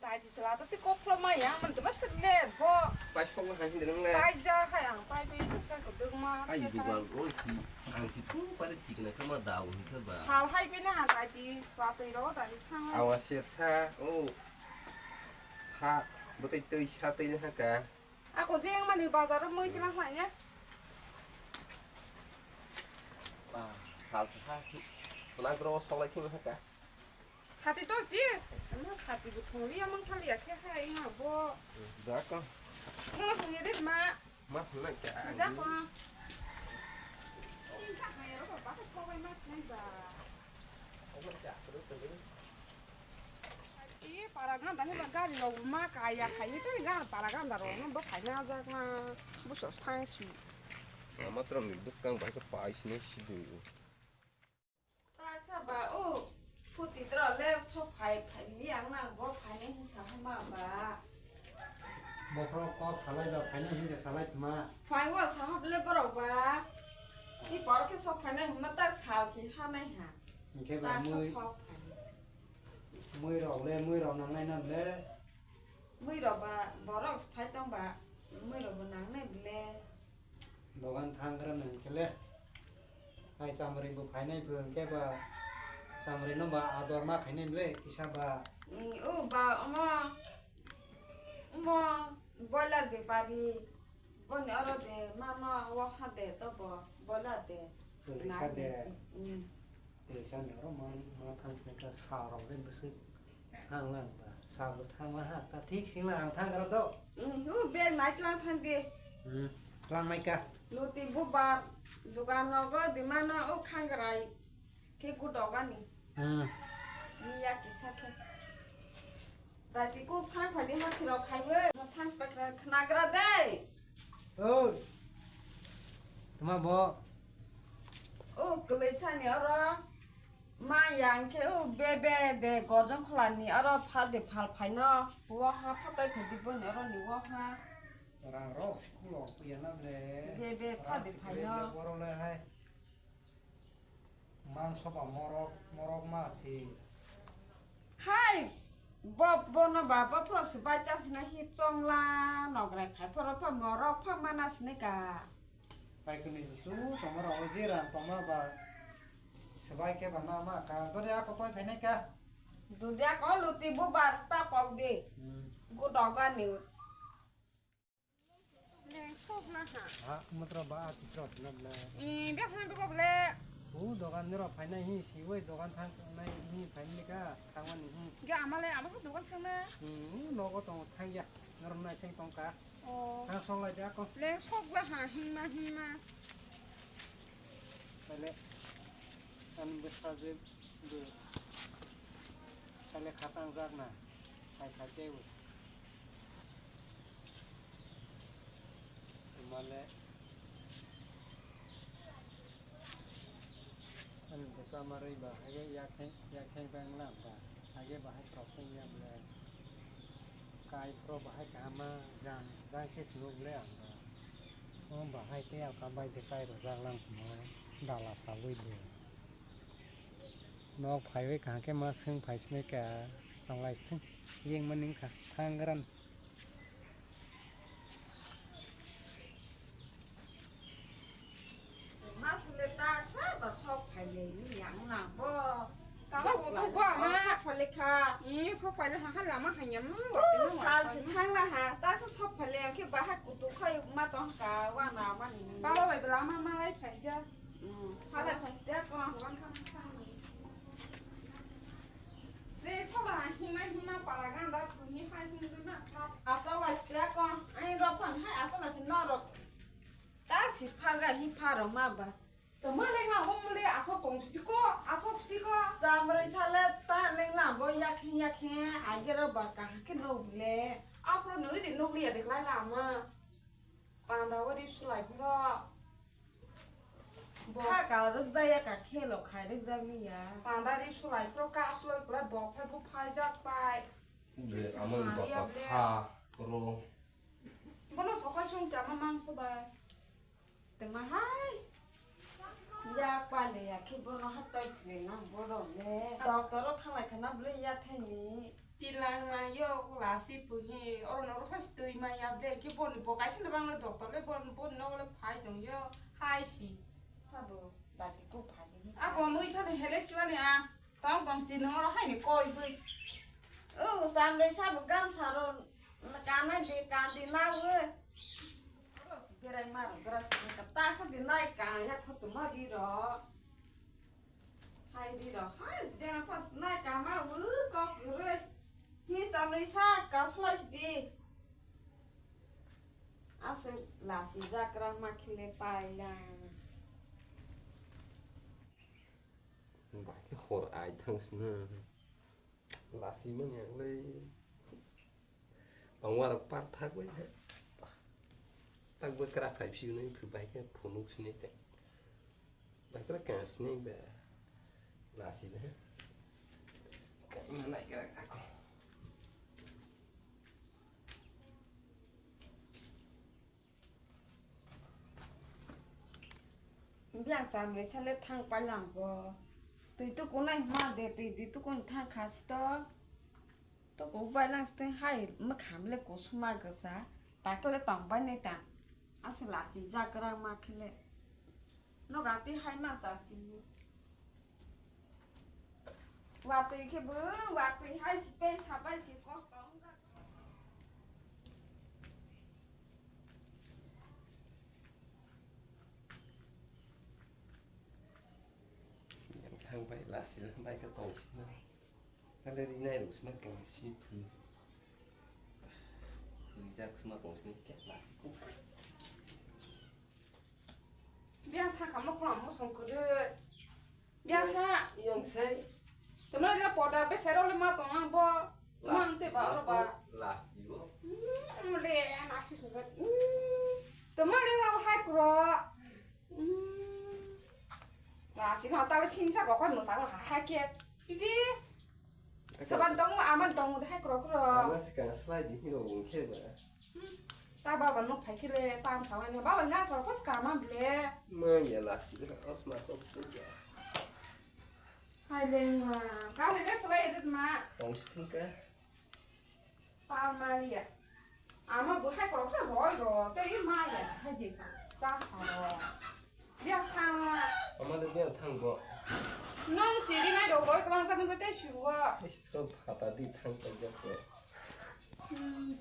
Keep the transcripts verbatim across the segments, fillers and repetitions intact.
Kaji sela to ti kok phlok ma yang man to ma sik le bo. Pai sok ma hai hindi nang le. Pai ja khai ang pai pai ja sai ko duk ma. Ai dugan ro si ang si tu pare tik na kama da u hi kha ba. Hal hai pe na ha tai ti pa tei ro da ni thang. Awa se sa o. Ha bo tei tei sa tei na ha ka. Ako jeng mani bazar o mui tilang lai ya. Ba sal sa ha. Nang ro sok lai ki ma ha ka. Sati tos di. Ano sati bo thongli amang sali ya khe hai ina bo. Dako. Ano thongli de ma. Ma thongna kya. Dako. Ini tak mai ro ba ko so bai ma nai ba. Ini para ganda ni ba gari lo ma kaya khai ni to ga para ganda ro no bo khai na ja na. Bo so thang su. Ama tro mi bus kang bai ko pai sini si du. Taksa ba o phuti tro le so phai phai li ang nang bo phainai hinsa hama ba. Bokhorok kok salai ba phainai hinsa salai thma. Phai o sahab le borok ba. Ni por khe so phainai hwnma tak sal si hanai ha. Hwnkhe ba tak mui, so phai. Mui rok le, mui rok nangnai na le. Mui rok ba borok phai tong ba. Mui rok bo nangnai le. Dogan thang gra nang khe le. Hai chamri bo phainai phung khe ba chamri no ba ador ma phainai le kisa ba. Mm, o ba omo, omo boiler bepari. Boni oro de mama o ha de to bo boiler de. Risa de. Mm. Risa ni oro ma, ma thang khe ka sa rok de bwswk. Thang lang ba, sabo thang ma ha, ta thik sing lang ang thang karo do. Hmm, hu bag nai tlang thang di. Hmm, tlang mai ka. Luti bubar, dukan nogo dimano o khangrai. Khe gudok ani. Hmm. Ni ya kisa khe. Dati kuk thang phai di ma khiro khai we. Ma thang spek khnagra dei. Oi. Tuma bo. O kwlwi sani oro. Ma yang khe o bebe de gorjong kholani oro phal de phal phaino. Wo ha phatai phai di boni oro ni wo ha. Rang ro school o puya na ble. Bebe phal de phaino. Boro le hai. Mang soba morok, morok ma si. Hai, bo, bono ba, bo phoro swbai chasna hi chongla, nograi khai phoro pha morok pha mana sini ka. Pai kuni su, toma rok je rang toma ba, swbai khe ba ma ma ka, dori ako koi phainai ka. Dudi ako luti bo bar ta pok di. Hmm. Gudok ani. Leng sok na ha. Ha, matra ba a titra na ble. I, bia khana bego ble. U dogan ni ro phainai hi, si wai dogan thang nai hi phainai ka, thang wani hi. Ga amale abo dogan thang na. Hmm, u nogo tong thang ya. Nor nai seng tong ka. Oh. Thang sok lai ja ko. Leng sok la ha, hima, hima. Pele. An bwsa je de. Sale khatang jak na. Khai khai je. Male ani bwsa marwi ba hage yakheng yakheng bang lam ba hage bahai kok tong ya ble kai pro bahai kahama jang jang khe swngo ble ang ba o bahai tei ang kabai de kai rwjak lang tongmo dala sawi de nok phaiwi kaham khe ma swng phai sinai ka tong lai sithwng yeng mani wngkha thang gran. Masle ta sa ba sok phai le ni yang na bo. Tamo bo to bo ma. Sok phai le kha. Ni sok phai le ha ha lama hanya ma. Tu sal si thang na ha. Ta sa sok phai le ke ba ha kutu sai ma tong ka wa na ma ni. Ba ba ba lama ma lai phai ja. Hmm. Ha lai phai ja ko ha wan kha. Re sola hima hima para ganda thuni hai hung na kha. Achola sia ko. Ai ro phan hai achola si norok. Ta si pharga hi pharo ma ba. To ma le nga hom le aso tong sti ko, aso sti ko. Samroi sale ta neng na bo yak hi yak hi ai gero ba ka ha ke no le. Apro no di no ya de lai la ma. Panda wo di sulai phro. Bo. Kha ka rwkjak ya ka khelo khai rwkjak ya. Panda di sulai phro ka asloi kula bo phai bo phai jak pai. Ble amon bapa pha ro. Bono sokai sung tama mangso bai. Tengma hai. Ya pale ya khi bono ha toi phle na boro le. Doctor o thanglai khana bwle ya thani. Ti Langma yo lasi puhi oro no roksa twi ma ya ble ki boni bo kaisa no bang le doctor le bon bon no le phai tong yo hai si. Sabo dati ko phai ni. Abo mui thani hele siwani a. Tong tong ti no oro hai ni koi hui. O samre sabo gam saro kana de kandi na we. Oro si berai maro berai si ka ta sa de nai ka ya khoto ma di ro. Hai di ro, hai jeng pas nai kama u kok roi. Hi chamri sa ka slai di. Ase lasi jakra ma khile pai la. Bai hor ai thang sna. Lasi manya le. Tongwarok par thak bai he. Tak bo kra phai phi nai phu bai khe phunuk sini te. Bai kra ka sini ba. Lasi ba. Ka ma nai kra ka ko. Biang chamre sale thang palang bo. Twi tukunai ma de twi di tukun thang khas to. To ko bai lang ste hai ma kham le ko suma ga sa. Ta to le tong bai ne ta. Asa lasi jakra ma khele. No ga ti hai ma sa si. Watwi khe bo watwi hai si pe sabai si kosto wng jak. Yang thang bai lasi bai ka tong sina. Kale ri nai rus ma ka si phu. Ri jak sma tong sini ke lasi ku. Biang tha kamo khorang mo song kwrwi. Biang tha. Yang sai. Tama ri poda be sero le ma tong nang bo. Mang te ba oro ba. Lasi bo. Hmm, le ma khi sung. Hmm. Tama ri ma hai kro. Hmm. Lasi ma ta le sing sa ko kon mo sa ha ha ke. Idi. Saban tong aman tong de hai kro kro. Ama sikang slai di hiro wng khe ba. Hmm. Ta baba no phai khe le tam thawani baba nga sor kos kama ble. Ma ya lasi os ma sok stok ya. Hai le ma. Ka le ga slai de ma. Tong stung ka. Pal ma ya. Ama bo hai koroksa roi ro, tei ma ya, hai je sa, ta sa ro. Biak thang. Ama de biak thang bo. Nong si di nai do boi kwbang sa nang tei su wo. Is pro phata di thang ta jak ko. Hmm.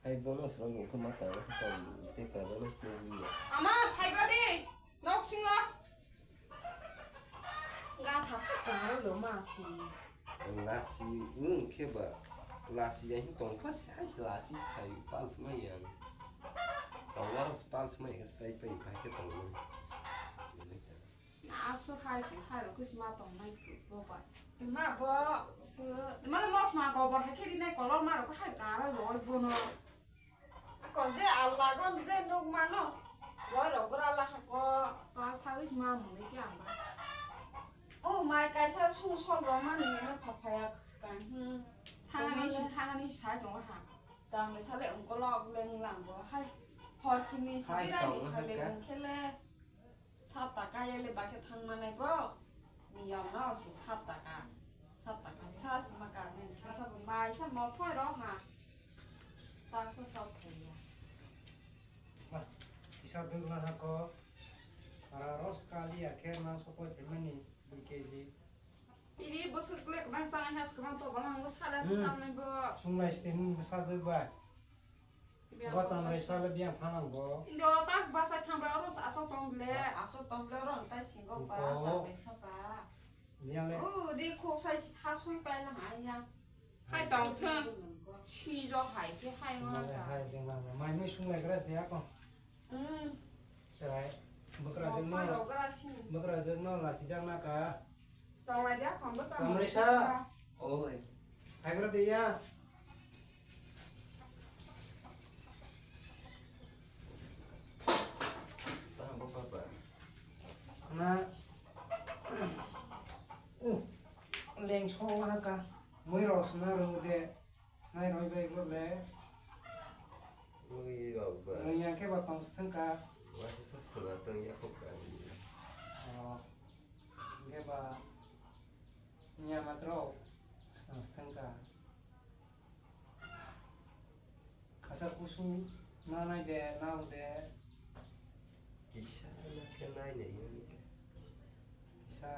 Ai bono sro nung ko ma ta ko ta te ka bono sro ni. Ama phai ba di. Nok singo. Ga sa ka ta lo ma si. Lasi wng khe ba lasi ya hi tong pha sai lasi thai pals ma yang. Tong warok pals ma yang spai pai pai khe tong. Asu hai su hai rok kusi ma tong nai bo ba. Tma bo su tma mos ma go ba hai khe ri nai kolor ma rok hai ka ra roi bono. Kon je Allah gon je nuk mano. Boi rok gra la ha ko. Kal thawi ma muni ki amba. O mai kaisa sung sol ro mani ne pha pha ya kan. Hmm. Thangani si thangani sai dong ha. Tang le sale ungko lok leng lang bo hai. Hor sini si hai rai tong ha khale ka. Ung khele. Sat taka ya le ba khe thang manai bo. Niyom no si sat taka. Sat taka sa si ma ka ne khe sa bo mai sa mo phoi ro ha. Ta sa sa phoi ya. Ba, kisa duk na ha ko. Ara ros kali ya khe ma so koi phe mani dui K G. Ini bwswk le kwbang chanai has kwbang to bwlwng bwsala Hmm. Chanai bo. Sunglai sini bwsajwk bai. Bo chanai sale biang phanang bo. Indo tak basa thambra oro asok tong le. Asok tong le oro tai singo ba Bo. Sa bai sa ba. Biang le. O de khok sai tha sui pai la ha ya. Hai tong thang. Si jo hai ke hai ngo Mai ta. Hai de ma mai ni sunglai gras de ako. Hmm. Serai. Bwkrajwk no. Bwkrajwk no lachijak na ka. Tong lai dia khong bwsa. Tong lai sa. Oi. Hai bro dia. Tang bo papa. Na. Uh. Leng so ha ka. Mui ro sna ro de. Nai roi bai bro le. Mui rok ba. Mui yang ke ba tong sthang ka. Wa sa sala tong ya khop ka. Oh. Ge ba. Nya matro. Sthang sthang ka. Su nanai de, nao de. Kisa na khe nai nai nang khe. Kisa.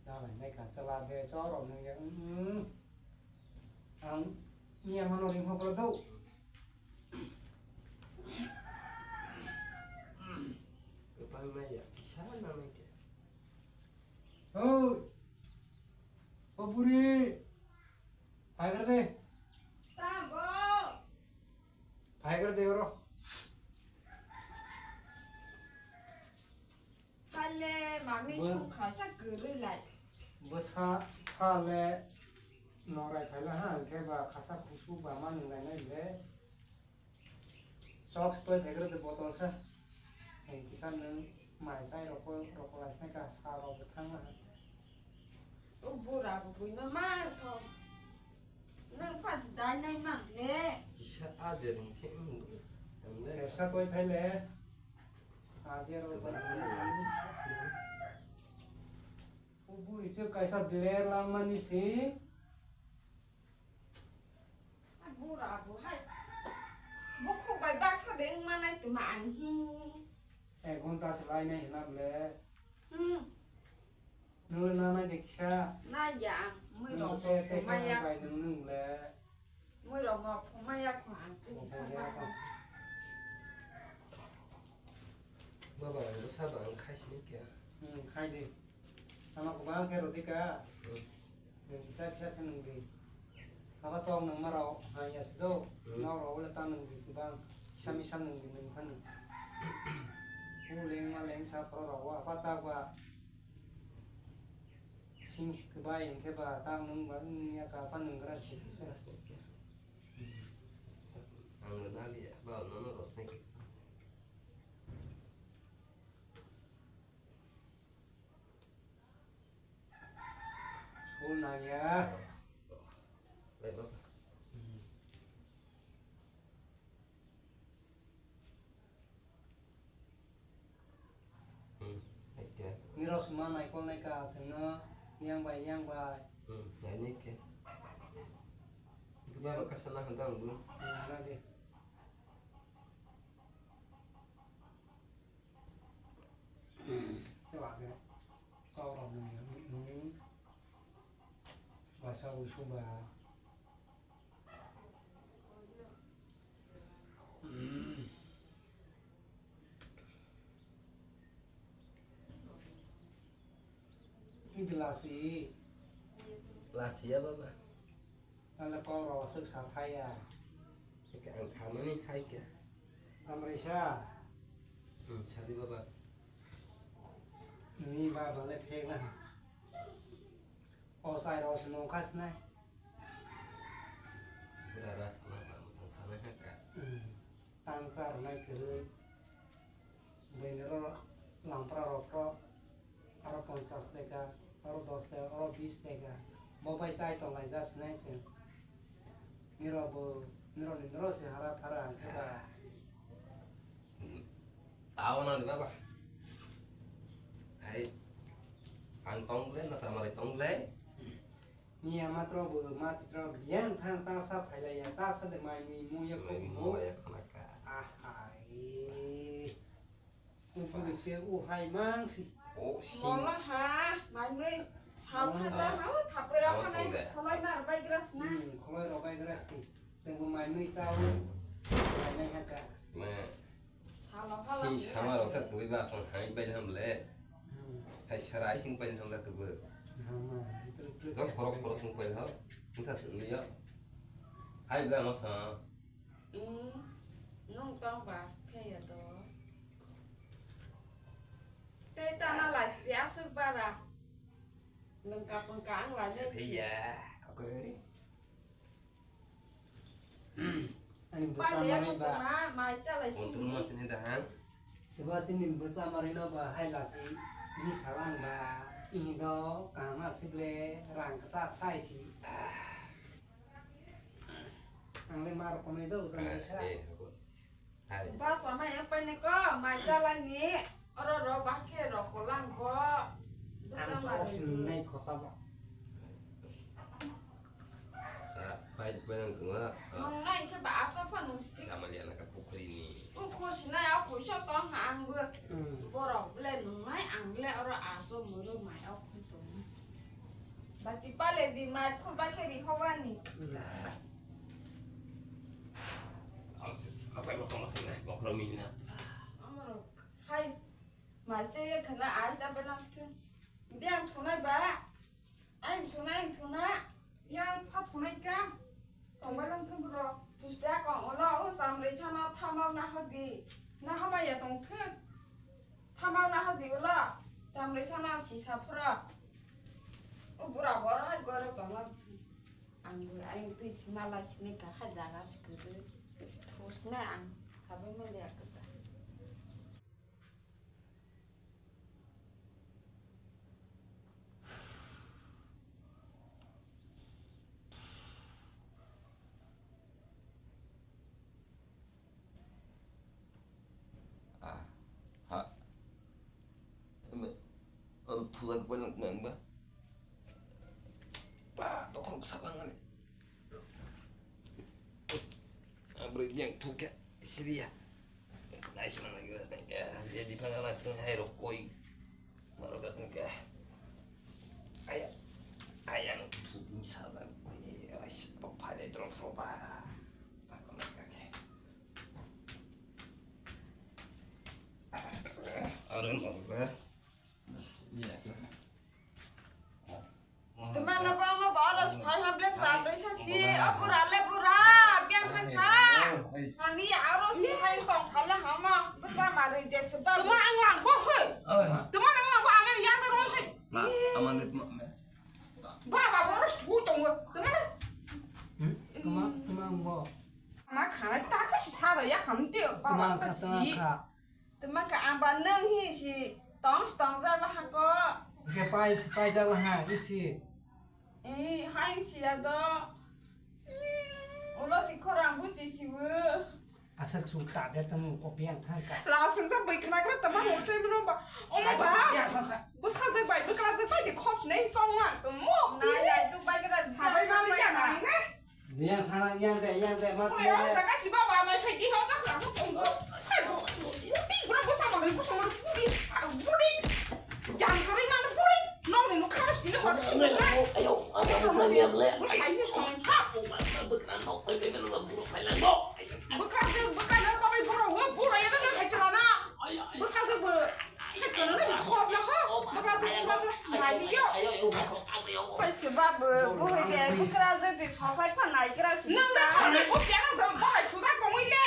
Nalai nai kha, chwla de, chorok nung ya, mm. Ang ni ama no ring hokro do. Kwbang nai ya, kisa nanai khe. Oi. O buri. Phai kar de. Tamo. Phai kar de oro. Phale mami Bo- sung kha sa kwrwi lai. Bwsa phale norai phaila ha, hwnkhe ba khasa khusu ba ma nung lainai le. Chok stoi phai kar de botol sa. Hwnkhe kisa nung mai sai rokol, rokol lai sinai ka sa rok bo thang la ha. O bura bo buino mar thok. Nang pas dai nai mang le. Kisa ajer hwnkhe wng bo. Ang le Sersa koi phai le. Ajer o Kwbang le kisa se. O buri se kaisa bler lang mani si. A bura bo hai. Bo khok bai baksa de wng manai tuma ang hi. Ek ghonta se lai nai hwnna bole. Hmm. Nwng le nanai de kisa. Nai ya ang, mui rok Nwng mo te, te phumai ya. Khe bai nwng nwng le. Mui rok mo phumai ya kho ang tini Phumai ya saka kho. Baba, ang bwsa ba ang khai sini kya? Hmm, khai di. Ano kwbang khe rw di ka? Hmm. Nwng kisa kisa khe nwng di. Abo chwng nangma rok hai ya se do. Hmm. Nok rok le ta nwng di kwbang. Kisa misa nwng di nwng phano. Uleng ma leng sa phoro rok wa apa ta ba. Sing si kwbai hwnkhe ba ta nwng ba nwng ya ka apa nwng gra se kisa. Ang le na li ya ba no no ros ne. School nang ya. Bai baba. Hmm. Hmm, hai khe. Nirok suma naikol naika aswkno yang bai yang bai. Hmm, hai ni khe. Baba kasa na handa ang bu. Hmm, na de. Chwla khe kok rok nung nung basa uisu ba. Ito lasi. Lasi ya baba. Tala kok rok aswk sa thaya. Eka ang khamani hai khe. Amrisa. Hmm, sadi baba. Ni baba le phek na. O sai rok se nong khas nai. Bura ra sana ba musang sana ha ka. Hmm. Tang sa rok nai kwrwi. Bini oro lampra rok oro ponchas taka, oro dos taka, oro bis taka. Bo bai chai tong lai ja sinai se. Nirok bo, nirok ni nirok se hara phara hwnkhe ba. Tao na ni baba. Hai. Ang tong le, na samari tong le. Ni ama tro bo, ma tro biang thang ta sa phailai ya, ta sa de mai ni mu ya ko. Mai mu ya khana ka. Ahai. Upuri se u hai mang si. O si. Mola ha, mai mui sal thanda ha, thapera ha nai, kholoi mar bai gras na. Hmm, kholoi rok bai gras ti. Jeng bo mai mui chao. Mai nai ha ka. Ma. Salo ha si la. Sama rok thas koi ba song hai bai ham le. Hmm. Hai sarai sing bai ham le tu bo. Ha ma. Jok khorok khorok sing bai ha. Misa sing ya. Hai ba ma sa. Hmm, nwng tong ba, khe ya to. Tei tana lai sidi aswk bara. Nwng kapung ka ang lai nai si. Iya, oke. Ani bwsa manwi ba. Kontru ma sini dahan. Siba chini bwsa manwi no ba hai lasi. Ni salang ba. Ini do kaham aswk le rang kwchak sai si. Ang le mar konwi do, ujang kaisa. Eh, aku. Hai. Bas ama yang paine ko, mai chalani. Oro ro bakhe ro kolang ko. Ang to option nai khota ba. Ya, pai Bai nang tongma. Nungnai khe ba aso pha nung sti. Jamalia na ka pukhri ni. Tong khor sinai a puisa tong ha ang bo. Hmm. Borok ble nungnai ang ble oro aso muru mai o khun tong. Bati pale di mai khur ba khe ri hobani. Hmm. Aso, apa yang mau kamu sini? Mau kerumina. Amaro, hai. Mai che ye khana ai cha belang sti. Biang thunai ba. Ai thunai thuna. Yang pha thunai ka. Tongbai lang thung bro. Tuste akong ulo o samrei sana thamao na hodi. Na hama ya tong thung. Thamao na hodi ulo. Samrei sana sisa phuro. O bura boro hai goro tong lang thung. Ang bo ai twi sima lai sini ka ha jaga sikuru. Is thus na ang sabai ma le akata. Ah, ha. Eme, oro thulak bai nang ba? Ba, dokhok salang ani. Ang bwrwi biyang thuk khe siriya. Nice man, like this thing. Yeah, yeah, di phang alas thing hai rok koi. Maro gas thing khe. Aya, aya ang thuk ni sajak. Ai, shit, pa phai dai drop so ba. Pa ko na ka khe. Aro no ba. Yeah. Tuma no ba ma ba la sphai ha ble sa ble sa si, a bura le bura, biang kha kha. Ani aro si hai tong kha le ha ma, bwsa ma ri de se ba. Tuma ang lang bo hoi. Tuma ang lang bo, ang yang ro hoi. Ma, ama ne tuma me. Ba ba bo ro shu tong bo. Tuma na. Tuma, tuma ang bo. Ma kha na ta sa si sa ro ya kham te. Ba ba sa si. Tuma kha ang ba nung hi si tong si tong ja la ha ko. Ke pai si pai ja la ha isi. I hai si ya do. Ulo si khorang bu si si bu. Aswk suk ta de tamo ko piang thang ka. La sung sa bai khna khna tama mo sai bro ba. O ma ba. Piang thang ka. Bu sa je bai bu kla je bai de khop nei tong na tamo. Na ya tu bai kla sa bai ma ya na ne. Yang thana yang de yang de ma. Oi, oi, jaga si baba mai phai di ho tak sa ko pung ko. Hai ko. Ti bro ko sa ma ko so ma puri. Puri. Jang kari ma puri. No ni no kharos ti ho. Ayo, ayo, ayo, sa yang le. Ko sai ni song sa. Bukra no, oi, be no buro phai lang bo. Bukra je bukra no to bai buro, wo buro ya no hai chala na. Bukra je bu. Hai chala na khop ya ho. Bukra je bukra je nai di yo. Hai se ba bu, bu hai de bukra je de sosai pha nai gra si. Nang de sosai ko chiang jam ba hai thuja ko mui le.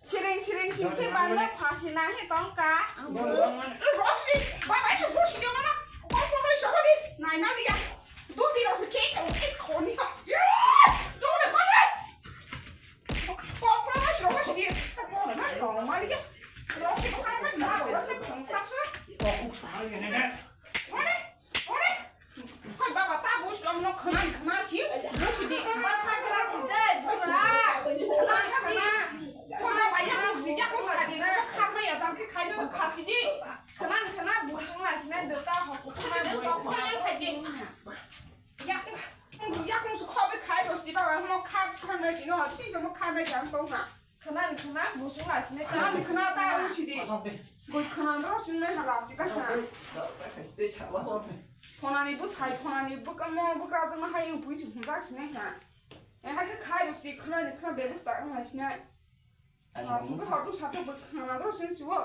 Siring siring sing khe bang no phasi nang he tong ka. Rosi, ba bai su pusi de mana. Ko ko dai so di. Nai na dia. Du di rosi ke ko ke ko ni ka. Ya! Du de mana. Ko ko na so si di. Ko na so ma dia. Rosi ko na so sa sa. Ko ko sa ya ne. Mana? Mana? Hai baba, ta bus dong no khna khna si, bus di. Bata gra si dai, bura. Khna khna. Khna ba ya khna si, ya khna sa di, khna ma ya jang khe khai no kha si di. Khna khna bus ma si na do ta ho khna. Khna ya khai di. Ya. Ya khna su kho be khai ro si baba, mo kha sa na di no, si mo kha na jang tong na. Khna ni khna busung asine. Khna ni khna ta ro sidi. Koi khna ro sine na la si ka khna. Khna ni bu sai, khna ni bu ka mo bu ka jong hai u pui si hum ba sine ha. E ha ke khai ro si khna ni khna be bu sta ka sine. Ang su ka tu sa tu bu khna ro sin si wo.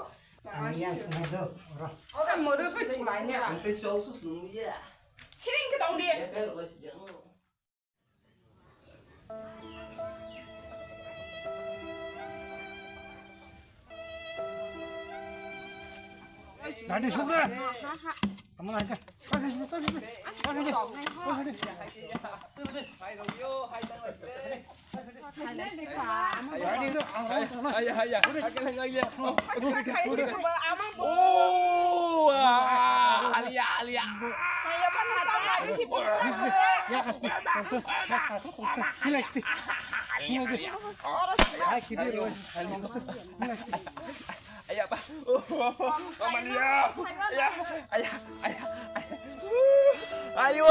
Ang yang khna do. O ka mo ro ko tu lai ne. Ang te so su sung ye. Chiring ke dong di. Ya ka ro si ya. Dadi, sukra. Kamu aja. Alia, alia. Ya, kasti. Kasti. Kasti. Hai, kibir. Ayo, Pak. Oh, oh, oh. Ayo, ayo, ayo. Ayo.